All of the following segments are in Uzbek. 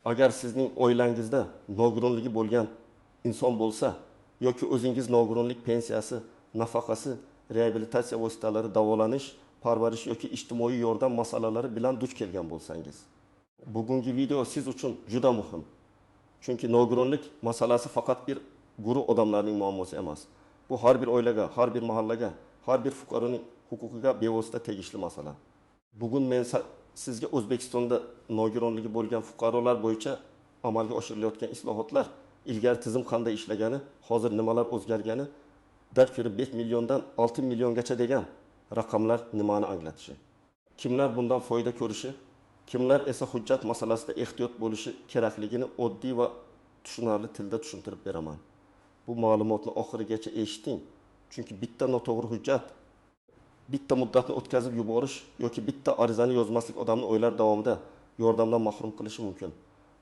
Agar sizning oilangizda nogironligi bo'lgan inson bo'lsa yoki o'zingiz nogironlik pensiyasi, nafaqasi, reabilitatsiya vositalari, davolanish, parvarish yoki ijtimoiy yordam masalalari bilan duch kelgan bo'lsangiz, bugungi video siz uchun juda muhim. Chunki nogironlik masalasi faqat bir guruh odamlarning muammosi emas. Bu har bir oilaga, har bir mahallaga, har bir fuqaroning huquqiga bevosita tegishli masala. Bugun men sizga O'zbekistonda nogironligi bo'lgan fuqarolar bo'yicha amalga oshirilayotgan islohotlar, ilgari tizim qanday ishlagani, hozir nimalar o'zgargani, darkori 5 milliondan 6 milliongacha degan raqamlar nimani anglatishi, kimlar bundan foyda ko'rishi, kimlar esa hujjat masalasida ehtiyot bo'lishi kerakligini oddiy va tushunarli tilda tushuntirib beraman. Bu ma'lumotni oxirigacha eshiting, chunki bitta noto'g'ri hujjat, bitta muddatni o'tkazib yuborish yoki bitta arizani yozmaslik odamni oylar davomida yordamdan mahrum qilishi mumkin.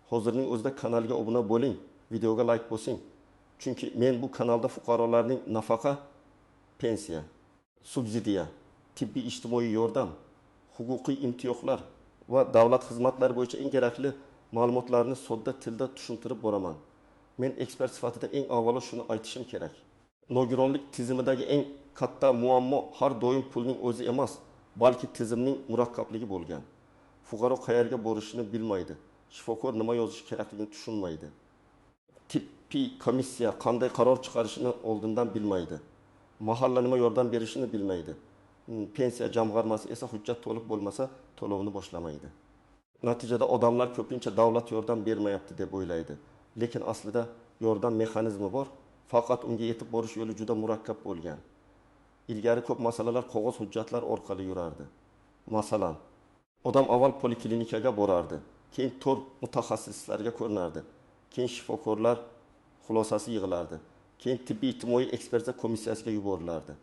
Hozirning o'zida kanalga obuna bo'ling, videoga like bosing. Chunki men bu kanalda fuqarolarning nafaqa, pensiya, subsidiya, tibbiy ijtimoiy yordam, huquqiy imtiyozlar va davlat xizmatlari bo'yicha eng kerakli ma'lumotlarni sodda tilda tushuntirib boraman. Men ekspert sifatida eng avvalo shuni aytishim kerak. Nogironlik tizimidagi eng katta muammo har doim pulning o'zi emas, balki tizimning murakkabligi bo'lgan. Fuqaro qayerga borishini bilmaydi, shifokor nima yozishi kerakligini tushunmaydi. Tibbiy komissiya qanday qaror chiqarishini oldindan bilmaydi. Mahalla nima yordam berishini bilmaydi. Pensiya jamg'armasi esa hujjat to'liq bo'lmasa to'lovni boshlamaydi. Natijada odamlar ko'pincha davlat yordam bermayapti deb o'ylaydi. Lekin aslida yordam mexanizmi bor, faqat unga yetib borish yo'li juda murakkab bo'lgan. Ilgari ko'p masalalar qog'oz hujjatlar orqali yurardi. Masalan, odam avval poliklinikaga borardi, keyin to'rt mutaxassislarga ko'rinardi, keyin shifokorlar xulosasi yig'ilardi, keyin tibbiy ijtimoiy ekspertiza komissiyasiga yuborilardi.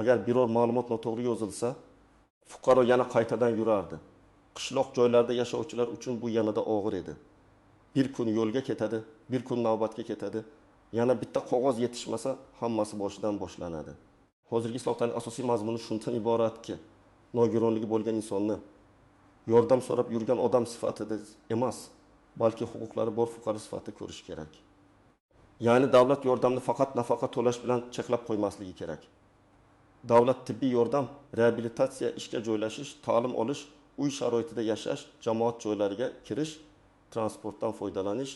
Agar biror ma'lumot noto'g'ri yozilsa, fuqaro yana qaytadan yurardi. Qishloq joylarda yashovchilar uchun bu yanada og'ir edi. Bir kun yo'lga ketadi, bir kun navbatga ketadi, yana bitta qog'oz yetishmasa hammasi boshidan boshlanadi. Hozirgi islohotlarning asosiy mazmuni shundan iboratki, nogironligi bo'lgan insonni yordam so'rab yurgan odam sifatida emas, balki huquqlari bor fuqaro sifatida ko'rish kerak. Ya'ni davlat yordamni faqat nafaqa to'lash bilan cheklab qo'ymasligi kerak. Davlat tibbiy yordam, reabilitatsiya, ishga joylashish, ta'lim olish, uy sharoitida yashash, jamoat joylariga kirish, transportdan foydalanish,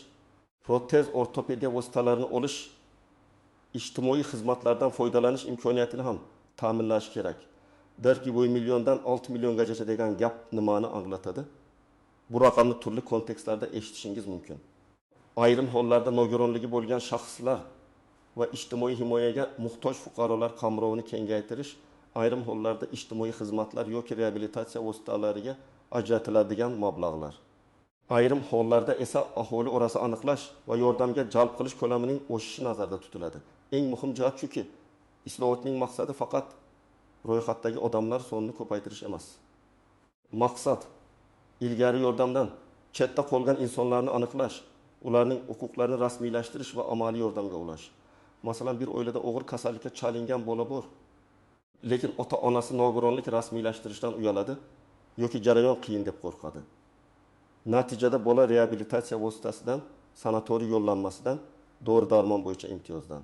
protez, ortopediya vositalarini olish, ijtimoiy xizmatlardan foydalanish imkoniyatini ham ta'minlash kerak. 4,5 milliondan 6 milliongacha degan gap nimani anglatadi? Bu raqamni turli kontekstlarda eshitishingiz mumkin. Ayrim hollarda nogironligi bo'lgan shaxslar va ijtimoiy himoyaga muhtoj fuqarolar qamrovini kengaytirish, ayrim hollarda ijtimoiy xizmatlar yoki reabilitatsiya vositalariga ajratiladigan mablag'lar. Ayrim hollarda esa aholi orasida aniqlash va yordamga jalb qilish ko'lamining oshishi nazarda tutiladi. Eng muhim jihat shuki, islohotning maqsadi faqat ro'yxatdagi odamlar sonini ko'paytirish emas. Maqsad ilgari yordamdan chetda qolgan insonlarni aniqlash, ularning huquqlarini rasmiylashtirish va amaliy yordamga ulash. Masalan, bir oilada og'ir kasallikka chalingan bola bor, lekin ota-onasi nogironlik rasmiylashtirishdan uyaladi yoki jarayon qiyin deb qo'rqadi. Natijada bola reabilitatsiya vositasidan, sanatoriy yo'llanmasidan, dori-darmon bo'yicha imtiyozdan,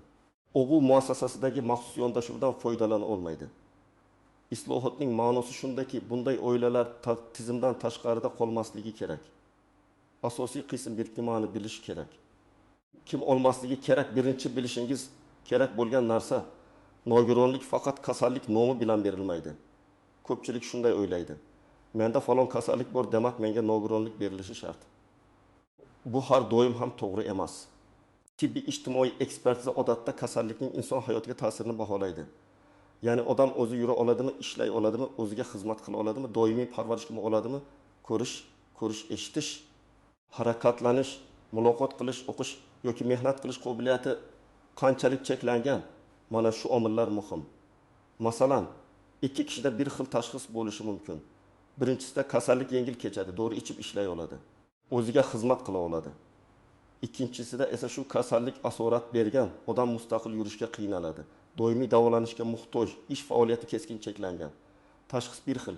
o'quv muassasasidagi maxsus yondashuvdan foydalana olmaydi. Islohotning ma'nosi shundaki, bunday oilalar tizimdan tashqarida qolmasligi kerak. Asosiy qism birikmani bilish kerak. Kim olmasligi kerak, birinchi bilishingiz kerak bo'lgan narsa, nogironlik faqat kasallik nomi bilan berilmaydi. Ko'pchilik shunday o'ylaydi. Menda falon kasallik bor, demak menga nogironlik berilishi shart. Bu har doim ham to'g'ri emas. Tibbiy ijtimoiy ekspertiza odatda kasallikning inson hayotiga ta'sirini baholaydi. Ya'ni odam o'zi yura oladimi, ishlay oladimi, o'ziga xizmat qila oladimi, doimiy parvarish qila oladimi, ko'rish, eshitish, harakatlanish, muloqot qilish, o'qish yoki mehnat qilish qobiliyati qanchalik cheklangan, mana shu omillar muhim. Masalan, ikki kishida bir xil tashxis bo'lishi mumkin. Birinchisida kasallik yengil kechadi, dori ichib ishlay oladi, o'ziga xizmat qila oladi. Ikkinchisida esa shu kasallik asorat bergan, odam mustaqil yurishga qiynaladi, doimiy davolanishga muhtoj, ish faoliyati keskin cheklangan. Tashxis bir xil,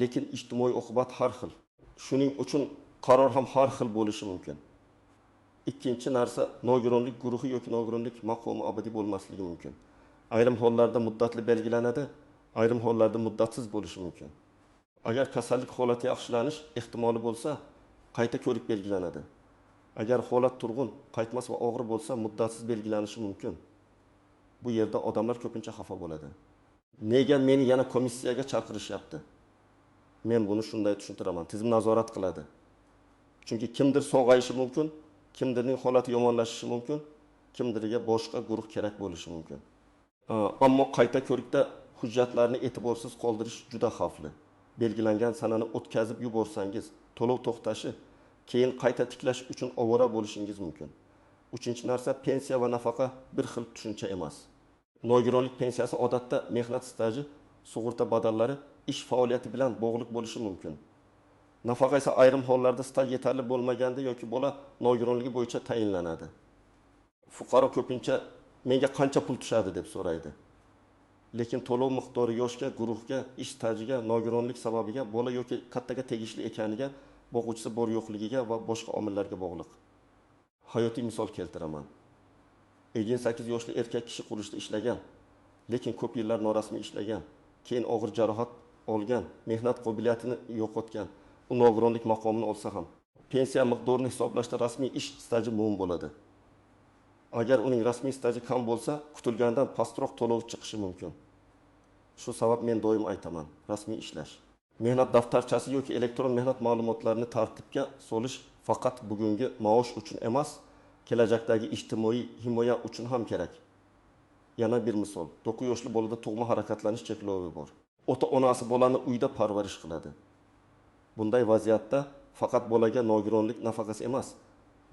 lekin ijtimoiy oqibat har xil. Shuning uchun Qaror ham har xil bo'lishi mumkin. Ikkinchi narsa, nogironlik guruhi yoki nogironlik maqomi abadiy bo'lmasligi mumkin. Ayrim hollarda muddatli belgilanadi, ayrim hollarda muddatsiz bo'lishi mumkin. Agar kasallik holati yaxshilanish ehtimoli bo'lsa, qayta ko'rik belgilanadi. Agar holat turg'un, qaytmas va og'ir bo'lsa, muddatsiz belgilanishi mumkin. Bu yerda odamlar ko'pincha xafa bo'ladi. Nega meni yana komissiyaga chaqirishyapti? Men buni shunday tushuntiraman. Tizim nazorat qiladi. Chunki kimdir sog'ayishi mumkin, kimdirning holati yomonlashishi mumkin, kimdirga boshqa guruh kerak bo'lishi mumkin. Ammo qayta ko'rikda hujjatlarni e'tiborsiz qoldirish juda xavfli. Belgilangan sanani o'tkazib yuborsangiz, to'lov to'xtashi, keyin qayta tiklash uchun ovora bo'lishingiz mumkin. Uchinchi narsa, pensiya va nafaqa bir xil tushuncha emas. Nogironlik pensiyasi odatda mehnat staji, sug'urta badallari, ish faoliyati bilan bog'liq bo'lishi mumkin. Nafaqa esa ayrim hollarda staj yetarli bo'lmaganda yoki bola nogironligi bo'yicha tayinlanadi. Fuqaro ko'pincha menga qancha pul tushadi deb so'raydi. Lekin to'lov miqdori yoshga, guruhga, ish stajiga, nogironlik sababiga, bola yoki kattaga tegishli ekaniga, boquvchisi bor yo'qligiga va boshqa omillarga bog'liq. Hayotiy misol keltiraman. 58 yoshli erkak kishi qurilishda ishlagan, lekin ko'p yillar norasmiy ishlagan, keyin og'ir jarohat olgan, mehnat qobiliyatini yo'qotgan. U nogironlik maqomini olsa ham pensiya miqdorini hisoblashda rasmiy ish staji muhim bo'ladi. Agar uning rasmiy staji kam bo'lsa, kutilgandan pastroq to'lov chiqishi mumkin. Shu sabab men doim aytaman, rasmiy ishlash, mehnat daftarchasi yoki elektron mehnat ma'lumotlarini tartibga solish faqat bugungi maosh uchun emas, kelajakdagi ijtimoiy himoya uchun ham kerak. Yana bir misol, 9 yoshli bolada tug'ma harakatlanish cheklovi bor. Ota-onasi bolani uyda parvarish qiladi. Bunday vaziyatda faqat bolaga nogironlik nafaqasi emas,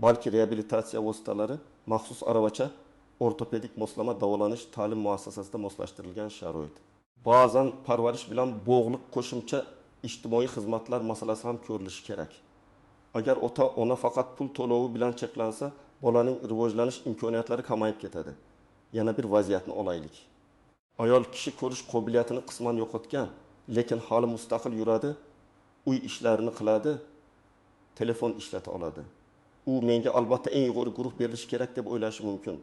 balki reabilitatsiya vositalari, maxsus aravacha, ortopedik moslama, davolanish ta'lim muassasasida moslashtirilgan sharoit. Ba'zan parvarish bilan bog'liq qo'shimcha ijtimoiy xizmatlar masalasi ham ko'rilishi kerak. Agar ota-ona faqat pul to'lovi bilan cheklansa, bolaning rivojlanish imkoniyatlari kamayib ketadi. Yana bir vaziyatni olaylik. Ayol kishi ko'rish qobiliyatini qisman yo'qotgan, lekin hali mustaqil yuradi, uy ishlarini qiladi, telefon ishlata oladi. U menga albatta eng yuqori guruh berilishi kerak deb o'ylashi mumkin.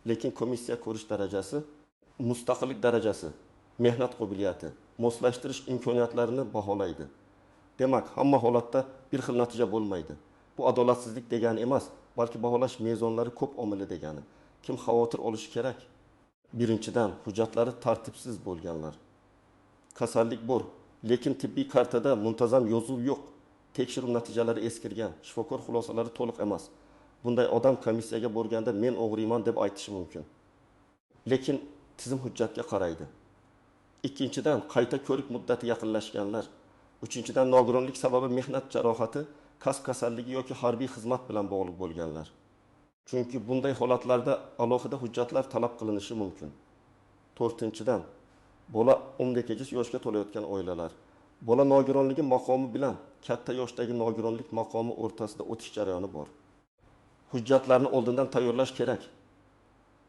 Lekin komissiya ko'rish darajasi, mustaqillik darajasi, mehnat qobiliyati, moslashtirish imkoniyatlarini baholaydi. Demak, hamma holatda bir xil natija bo'lmaydi. Bu adolatsizlik degani emas, balki baholash mezonlari ko'p omilli degani. Kim xavotir olishi kerak? Birinchidan, hujjatlari tartibsiz bo'lganlar. Kasallik bor, lekin tibbiy kartada muntazam yozuv yo'q. Tekshiruv natijalari eskirgan, shifokor xulosalari to'liq emas. Bunday odam komissiyaga borganda men o'g'riyman deb aytishi mumkin. Lekin tizim hujjatga qaraydi. Ikkinchidan, qayta ko'rik muddati yaqinlashganlar. Uchinchidan, nogironlik sababi mehnat jarohati, kasb kasalligi yoki harbiy xizmat bilan bog'liq bo'lganlar. Chunki bunday holatlarda alohida hujjatlar talab qilinishi mumkin. To'rtinchidan, bola 18 yoshga to'layotgan oilalar. Bola nogironligi maqomi bilan katta yoshdagi nogironlik maqomi o'rtasida o'tish jarayoni bor. Hujjatlarni oldindan tayyorlash kerak.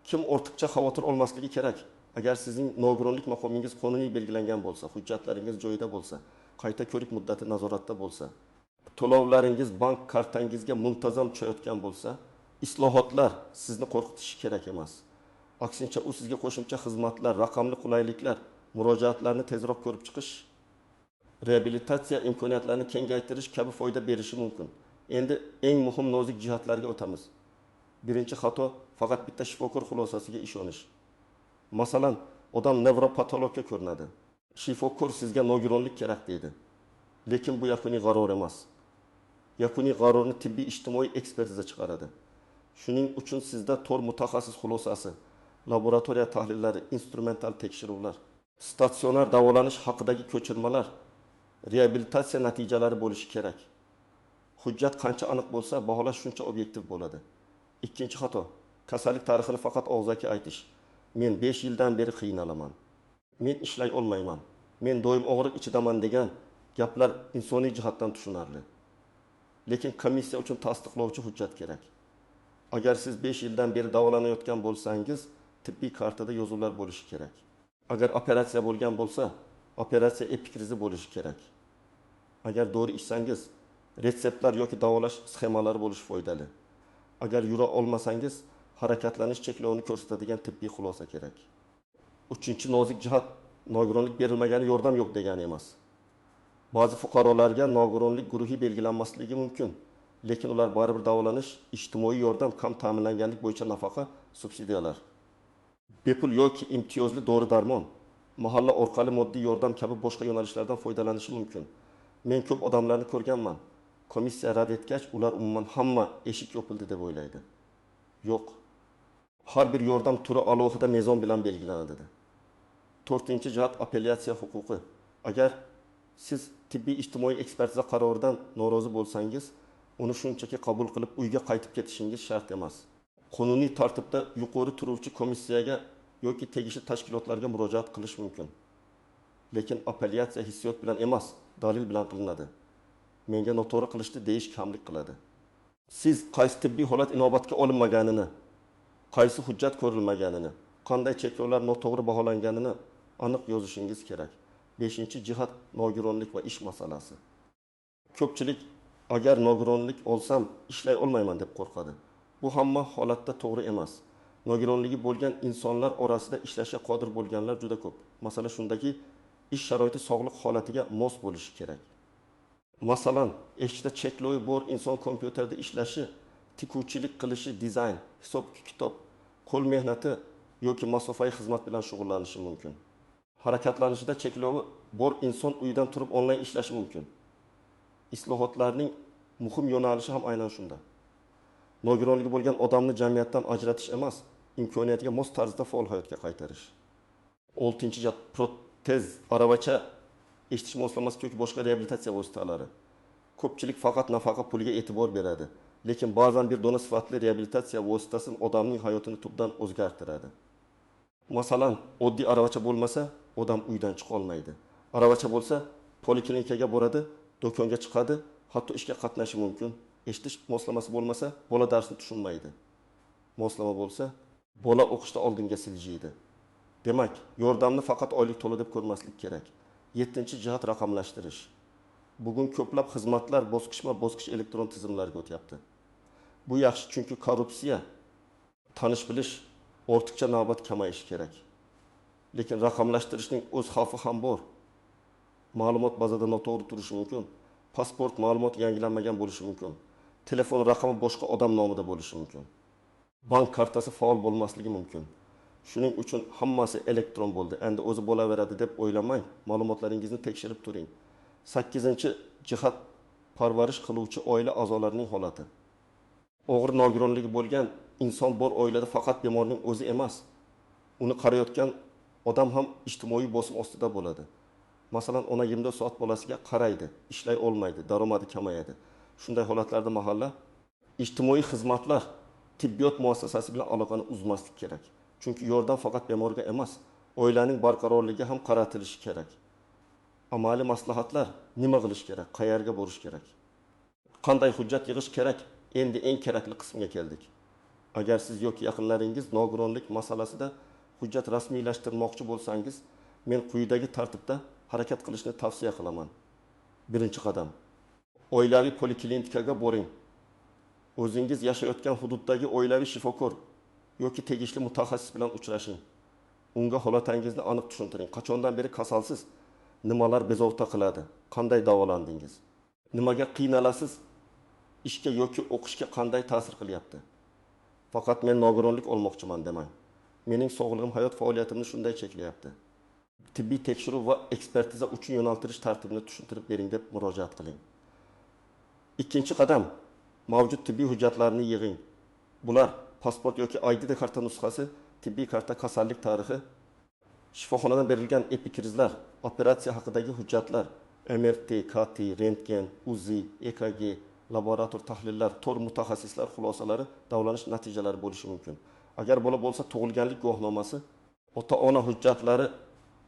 Kim ortiqcha xavotir olmasligi kerak? Agar sizning nogironlik maqomingiz qonuniy belgilangan bo'lsa, hujjatlaringiz joyida bo'lsa, qayta ko'rik muddati nazoratda bo'lsa, to'lovlaringiz bank kartangizga muntazam tushayotgan bo'lsa, islohotlar sizni qo'rqitishi kerak emas. Aksincha, u sizga qo'shimcha xizmatlar, raqamli qulayliklar, murojaatlarni tezroq ko'rib chiqish, reabilitatsiya imkoniyatlarini kengaytirish kabi foyda berishi mumkin. Endi eng muhim nozik jihatlarga o'tamiz. Birinchi xato faqat bitta shifokor xulosasiga ishonish. Masalan, odam nevropatologga ko'rinadi. Shifokor sizga nogironlik kerak deydi. Lekin bu yakuniy qaror emas. Yakuniy qarorni tibbiy ijtimoiy ekspertiza chiqaradi. Shuning uchun sizda to'rt mutaxassis xulosasi, laboratoriya tahlillari, instrumental tekshiruvlar, statsionar davolanish haqidagi ko'chirmalar, reabilitatsiya natijalari bo'lishi kerak. Hujjat qancha aniq bo'lsa, baholash shuncha obyektiv bo'ladi. Ikkinchi xato, kasallik tarixini faqat og'zaki aytish. Men 5 yildan beri qiynalaman. Men ishlay olmayman. Men doim og'riq ichidaman degan gaplar insoniy jihatdan tushunarli. Lekin komissiya uchun tasdiqlovchi hujjat kerak. Agar siz 5 yildan beri davolanayotgan bo'lsangiz, tibbiy kartada yozuvlar bo'lishi kerak. Agar operatsiya bo'lgan bo'lsa, operatsiya epikrizi bo'lishi kerak. Agar dori ichsangiz, Retseptlar yoki davolash sxemalari bo'lishi foydali. Agar yura olmasangiz, harakatlanish cheklovini ko'rsatadigan tibbiy xulosa kerak. Uchinchi nozik jihat: nogironlik berilmagani yordam yo'q degani emas. Ba'zi fuqarolarga nogironlik guruhi belgilanmasligi mumkin, lekin ular baribir davolanish, ijtimoiy yordam, kam ta'minlanganlik bo'yicha nafaqa, subsidiyalar, bepul yoki imtiyozli dori-darmon, mahalla orqali moddiy yordam kabi boshqa yo'nalishlardan foydalanishi mumkin. Men ko'p odamlarni ko'rganman: komissiya rad etgach, ular umuman hamma eshik yopildi deb o'ylaydi. Yo'q. Har bir yordam turi alohida mezon bilan belgilanadi. To'rtinchi jihat: apellyatsiya huquqi. Agar siz tibbiy ijtimoiy ekspertiza qaroridan norozi bo'lsangiz, uni shunchaki qabul qilib uyga qaytib ketishingiz shart emas. Qonuniy tartibda yuqori turuvchi komissiyaga yoki tegishli tashkilotlarga murojaat qilish mumkin. Lekin apellyatsiya hissiyot bilan emas, dalil bilan qilinadi. Menga noto'g'ri qilishdi deyish kamlik qiladi. Siz qaysi tibbiy holat inobatga olinmaganini, qaysi hujjat ko'rilmaganini, qanday cheklovlar noto'g'ri baholanganini aniq yozishingiz kerak. Beshinchi jihat: nogironlik va ish masalasi. Ko'pchilik agar nogironlik olsam ishlay olmayman deb qo'rqadi. Bu hamma holatda to'g'ri emas. Nogironligi bo'lgan insonlar orasida ishlashga qodir bo'lganlar juda ko'p. Masala shundaki, ish sharoiti sog'liq holatiga mos bo'lishi kerak. Masalan, eshitishda cheklovi bor inson kompyuterda ishlashi, tikuvchilik qilishi, dizayn, hisob-kitob, qo'l mehnati yoki masofaviy xizmat bilan shug'ullanishi mumkin. Harakatlanishida cheklovi bor inson uydan turib onlayn ishlashi mumkin. Islohotlarning muhim yo'nalishi ham aynan shunda. Nogironligi bo'lgan odamni jamiyatdan ajratish emas, imkoniyatiga mos tarzda faol hayotga qaytarish. Oltinchi jihat: protez, aravacha, eshitish moslamasi yoki boshqa reabilitatsiya vositalari. Ko'pchilik faqat nafaqa puliga e'tibor beradi, lekin ba'zan bir dona sifatli reabilitatsiya vositasi odamning hayotini tubdan o'zgartiradi. Masalan, oddiy aravacha bo'lmasa, odam uydan chiqa olmaydi. Aravacha bo'lsa, poliklinikaga boradi, do'konga chiqadi, hatto ishga qatnashi mumkin. Eshitish moslamasi bo'lmasa, bola darsni tushunmaydi. Moslama bo'lsa, bola o'qishda oldinga siljiydi. Demak, yordamni faqat oylik to'la deb ko'rmaslik kerak. Yettinchi jihat: raqamlashtirish. Bugun ko'plab xizmatlar bosqichma-bosqich elektron tizimlarga o'tyapti. Bu yaxshi, chunki korrupsiya, tanish bilish, ortiqcha navbat kamayishi kerak. Lekin raqamlashtirishning o'z xavfi ham bor. Ma'lumot bazada noto'g'ri turishi mumkin, pasport ma'lumot yangilanmagan bo'lishi mumkin, telefon raqami boshqa odam nomida bo'lishi mumkin, bank kartasi faol bo'lmasligi mumkin. Shuning uchun hammasi elektron bo'ldi, endi o'zi bo'laveradi deb o'ylamang, ma'lumotlaringizni tekshirib turing. Sakkizinchi jihat: parvarish qiluvchi oila a'zolarining holati. Og'ir nogironligi bo'lgan inson bor oilada faqat bemorning o'zi emas, uni qarayotgan odam ham ijtimoiy bosim ostida bo'ladi. Masalan, ona 24 soat bolasiga qaraydi, ishlay olmaydi, daromadi kamayadi. Shunday holatlarda mahalla, ijtimoiy xizmatlar, tibbiyot muassasasi bilan aloqani uzmaslik kerak. Chunki yordam faqat bemorga emas, oilaning barqarorligiga ham qaratilishi kerak. Amaliy maslahatlar: nima qilish kerak, qayerga borish kerak, qanday hujjat yig'ish kerak? Endi eng kerakli qismga keldik. Agar siz yoki yaqinlaringiz nogironlik masalasida hujjat rasmiylashtirmoqchi bo'lsangiz, men quyidagi tartibda harakat qilishni tavsiya qilaman. Birinchi qadam: oilaviy poliklinikaga boring. O'zingiz yashayotgan hududdagi oilaviy shifokor yoki tegishli mutaxassis bilan uchrashing. Unga holatingizni aniq tushuntiring. Qachondan beri kasalsiz? Nimalar bezovta qiladi? Qanday davolandingiz? Nimaga qiynalasiz? Ishga yoki o'qishga qanday ta'sir qilyapti? Faqat men nogironlik olmoqchiman demang. Mening sog'lig'im hayot faoliyatimni shunday cheklayapti. Tibbiy tekshiruv va ekspertiza uchun yo'naltirish tartibini tushuntirib bering deb murojaat qiling. Ikkinchi qadam: mavjud tibbiy hujjatlarni yig'ing. Bular pasport yoki ID karta nusxasi, tibbiy karta, kasallik tarixi, shifoxonadan berilgan epikrizlar, operatsiya haqidagi hujjatlar, MRT, KT, rentgen, UZI, EKG, laborator tahlillar, to'r mutaxassislar xulosalari, davolanish natijalari bo'lishi mumkin. Agar bola bo'lsa, tug'ilganlik guvohnomasi, ota-ona hujjatlari,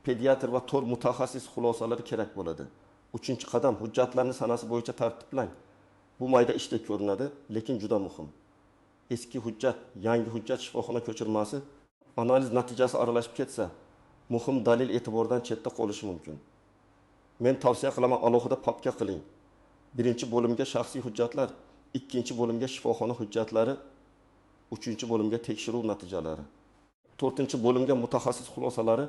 pediatr va to'r mutaxassis xulosalari kerak bo'ladi. Uchinchi qadam: hujjatlarni sanasi bo'yicha tartiblang. Bu mayda ishdek ko'rinadi, lekin juda muhim. Eski hujjat, yangi hujjat, shifoxona ko'chirmasi, analiz natijasi aralashib ketsa, muhim dalil e'tibordan chetda qolishi mumkin. Men tavsiya qilaman, alohida papka qiling. Birinchi bo'limga shaxsiy hujjatlar, ikkinchi bo'limga shifoxona hujjatlari, uchinchi bo'limga tekshiruv natijalari, to'rtinchi bo'limga mutaxassis xulosalari,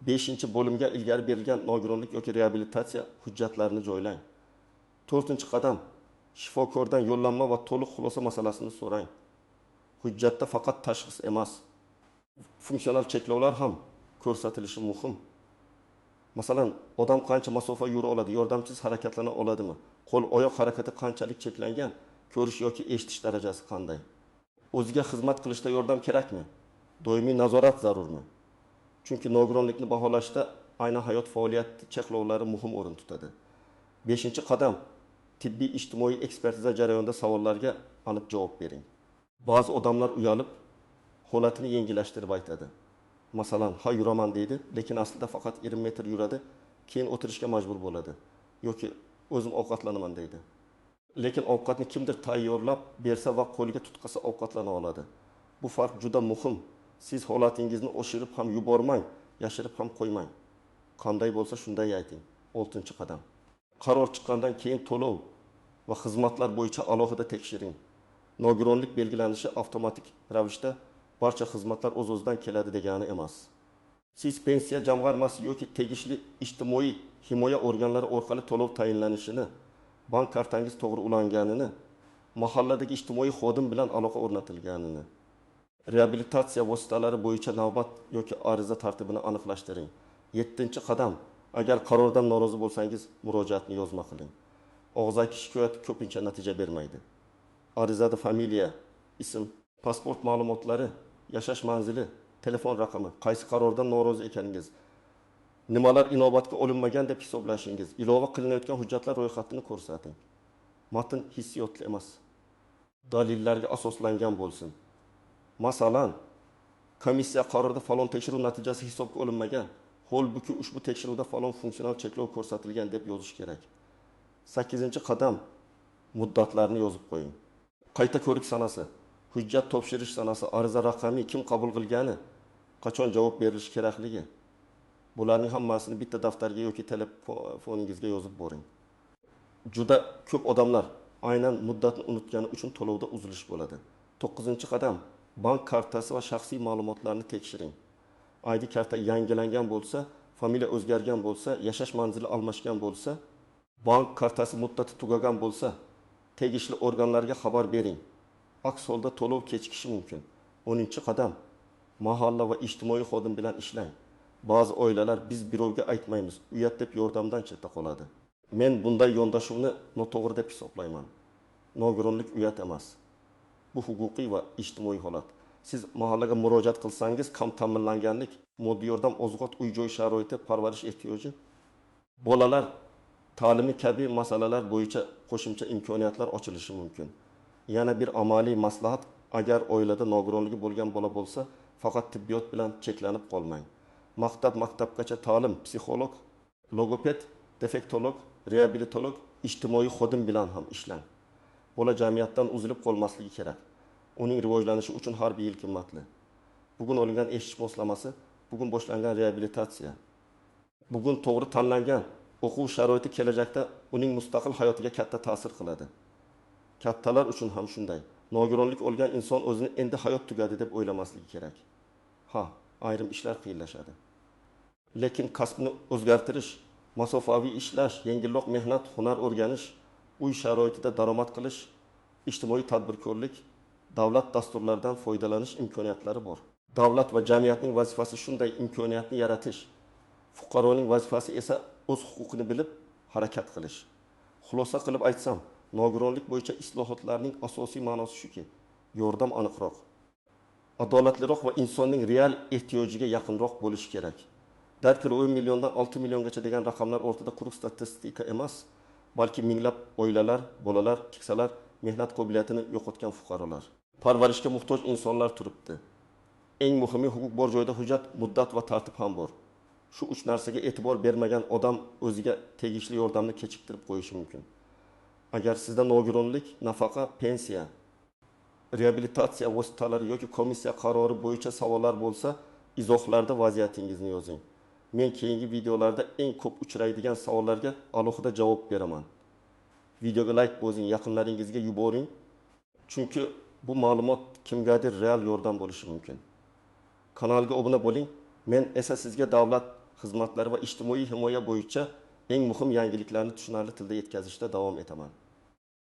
beshinchi bo'limga ilgari berilgan nogironlik yoki reabilitatsiya hujjatlarini joylang. To'rtinchi qadam: shifokordan yo'llanma va to'liq xulosa masalasini so'rang. Hujjatda faqat tashxis emas, funksional cheklovlar ham ko'rsatilishi muhim. Masalan, odam qancha masofa yura oladi, yordamsiz harakatlana oladimi, qo'l oyoq harakati qanchalik cheklangan, ko'rish yoki eshitish darajasi qanday, o'ziga xizmat qilishda yordam kerakmi, doimiy nazorat zarurmi? Chunki nogironlikni baholashda aynan hayot faoliyati cheklovlari muhim o'rin tutadi. Beshinchi qadam: tibbiy ijtimoiy ekspertiza jarayonida savollarga aniq javob bering. Ba'zi odamlar uyalib, holatini yengillashtirib aytadi. Masalan, ha yuraman deydi, lekin aslida faqat 20 metr yuradi, keyin o'tirishga majbur bo'ladi. Yoki o'zim ovqatlanaman deydi. Lekin ovqatni kimdir tayyorlab bersa va qo'liga tutqasa ovqatlana oladi. Bu farq juda muhim. Siz holatingizni oshirib ham yubormang, yashirib ham qo'ymang. Qanday bo'lsa shunday ayting. Oltinchi qadam: qaror chiqqandan keyin to'lov va xizmatlar bo'yicha alohida tekshiring. Nogironlik belgilanishi avtomatik ravishda barcha xizmatlar o'z-o'zidan keladi degani emas. Siz pensiya jamg'armasi yoki tegishli ijtimoiy himoya organlari orqali to'lov tayinlanishini, bank kartangiz to'g'ri ulanganini, mahalladagi ijtimoiy xodim bilan aloqa o'rnatilganini, reabilitatsiya vositalari bo'yicha navbat yoki ariza tartibini aniqlashtiring. Yettinchi qadam: agar qarordan norozi bo'lsangiz, murojaatni yozma qiling. Og'zaki shikoyat ko'pincha natija bermaydi. Arizada familiya, ism, pasport ma'lumotlari, yashash manzili, telefon raqami, qaysi qarordan norozi ekaningiz, nimalar inobatga olinmagan deb hisoblashingiz, ilova qilinayotgan hujjatlar ro'yxatini ko'rsating. Matn hissiyotli emas, dalillarga asoslangan bo'lsin. Masalan, komissiya qarorida falon tekshiruv natijasi hisobga olinmagan, holbuki ushbu tekshiruvda falon funksional cheklov ko'rsatilgan deb yozish kerak. 8 qadam: muddatlarni yozib qo'ying. Qayta ko'rik sanasi, hujjat topshirish sanasi, ariza raqami, kim qabul qilgani, qachon javob berilishi kerakligi. Bularning hammasini bitta daftarga yoki telefoningizga yozib boring. Juda ko'p odamlar aynan muddatni unutgani uchun to'lovda uzilish bo'ladi. 9-qadam: bank kartasi va shaxsiy ma'lumotlarni tekshiring. ID karta yangilangan bo'lsa, familiya o'zgargan bo'lsa, yashash manzili almashgan bo'lsa, bank kartasi muddati tugagan bo'lsa, tegishli organlarga xabar bering. Aks holda to'lov kechikishi mumkin. 10-qadam: mahalla va ijtimoiy xodim bilan ishlang. Ba'zi oilalar biz birovga aytmaymiz, uyat deb yordamdan chetda qoladi. Men bunday yondashuvni noto'g'ri deb hisoblayman. Nogironlik uyat emas. Bu huquqiy va ijtimoiy holat. Siz mahallaga murojaat qilsangiz, kam ta'minlanganlik, moddiy yordam, oziq-ovqat, uy-joy sharoiti, parvarish ehtiyoji, bolalar ta'limi kabi masalalar bo'yicha qo'shimcha imkoniyatlar ochilishi mumkin. Yana bir amaliy maslahat: agar oilada nogironligi bo'lgan bola bo'lsa, faqat tibbiyot bilan cheklanib qolmang. Maktab, maktabgacha ta'lim, psixolog, logoped, defektolog, reabilitolog, ijtimoiy xodim bilan ham ishlang. Bola jamiyatdan uzilib qolmasligi kerak. Uning rivojlanishi uchun har bir yil qimmatli. Bugun olingan eshitish moslamasi, bugun boshlangan reabilitatsiya, bugun to'g'ri tanlangan o'quv sharoiti kelajakda uning mustaqil hayotiga katta ta'sir qiladi. Kattalar uchun ham shunday. Nogironlik olgan inson o'zini endi hayot tugadi deb o'ylamasligi kerak. Ha, ayrim ishlar qiyinlashadi. Lekin kasbni o'zgartirish, masofaviy ishlash, yengilroq mehnat, hunar o'rganish, uy sharoitida daromad qilish, ijtimoiy tadbirkorlik, davlat dasturlaridan foydalanish imkoniyatlari bor. Davlat va jamiyatning vazifasi shunday imkoniyatni yaratish. Fuqaroning vazifasi esa o'z huquqini bilib harakat qilish. Xulosa qilib aytsam, nogironlik bo'yicha islohotlarning asosiy ma'nosi shuki, yordam aniqroq, adolatliroq va insonning real ehtiyojiga yaqinroq bo'lishi kerak. Darkor 10 milliondan 6 milliongacha degan raqamlar o'rtada quruq statistika emas, balki minglab oilalar, bolalar, keksalar, mehnat qobiliyatini yo'qotgan fuqarolar, parvarishga muhtoj insonlar turibdi. Eng muhimi, huquq bor joyda hujjat, muddat va tartib ham bor. Shu uch narsaga e'tibor bermagan odam o'ziga tegishli yordamni kechiktirib qo'yishi mumkin. Agar sizda nogironlik, nafaqa, pensiya, reabilitatsiya vositalari yoki komissiya qarori bo'yicha savollar bo'lsa, izohlarda vaziyatingizni yozing. Men keyingi videolarda eng ko'p uchraydigan savollarga alohida javob beraman. Videoga layk bosing, yaqinlaringizga yuboring. Chunki bu ma'lumot kimgadir real yordam bo'lishi mumkin. Kanalga obuna bo'ling. Men esa sizga davlat xizmatlari va ijtimoiy himoya bo'yicha eng muhim yangiliklarni tushunarli tilda yetkazishda davom etaman.